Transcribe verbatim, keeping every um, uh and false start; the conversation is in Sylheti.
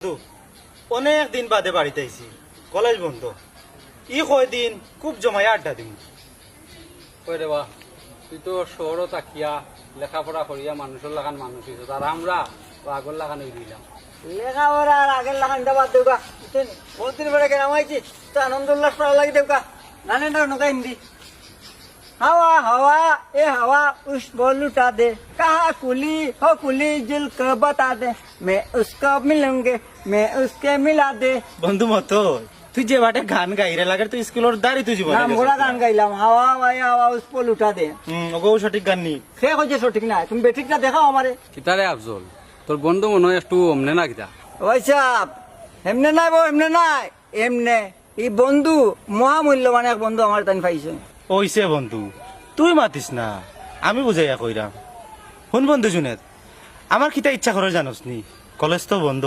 তো, অনেক দিন বাদে বাড়িত আইছি, কলেজ বন্ধ। ই কয়দিন খুব জমাইয়া আড্ডা দিমু। ওই রে বা, তুই তো শহরো থাকিয়া লেখাপড়া করিয়া মানুষর লাখান মানুষ অইছস, আর আমরা তো আগর লাখান অই রইলাম। লেখাপড়া আর আগর লাখান ইতা বাদ দেউক্কা। বুঝছইন? বহুত দিন পরে গ্রাম আইছি, তো আনন্দ উল্লাস করার লাগি দেউক্কা। নানে না নৌকা হিন্দি। हवा हवा, ए हवा, उस बोल उठा दे। कहाँ कुली हो कुली, जुल को बता दे। मैं उसको मिलूंगे, मैं उसके मिला दे। বন্ধু মতো, তুই যে বাটে গান গাইরে লাগে, তুই স্কুলর দাড়ি তুই জীবনে নাম গেছিস। ঘোড়া গান গাইলাম, हवा हवा, ए हवा, उस बोल उठा दे। হুম, ওগো সঠিক গান নি। সে কইছে সঠিক নায়, তুমি বেঠিকটা দেখাও আমারে। কিতারে আফজল, তোর বন্ধু মনে হয় একটু অমনে না কিতা? ওই সাহেব, এমনে নাই বউ, এমনে নাই, এমনে। এই বন্ধু মহামূল্যবান এক বন্ধু আমার তাই পাইছে। ওইছে বন্ধু, তুই মাতিস না, আমি বুঝাইয়া কইরাম। হুন বন্ধু জুনেদ, আমার কিতা ইচ্ছা করে জানোস নি? কলেজ তো বন্ধ,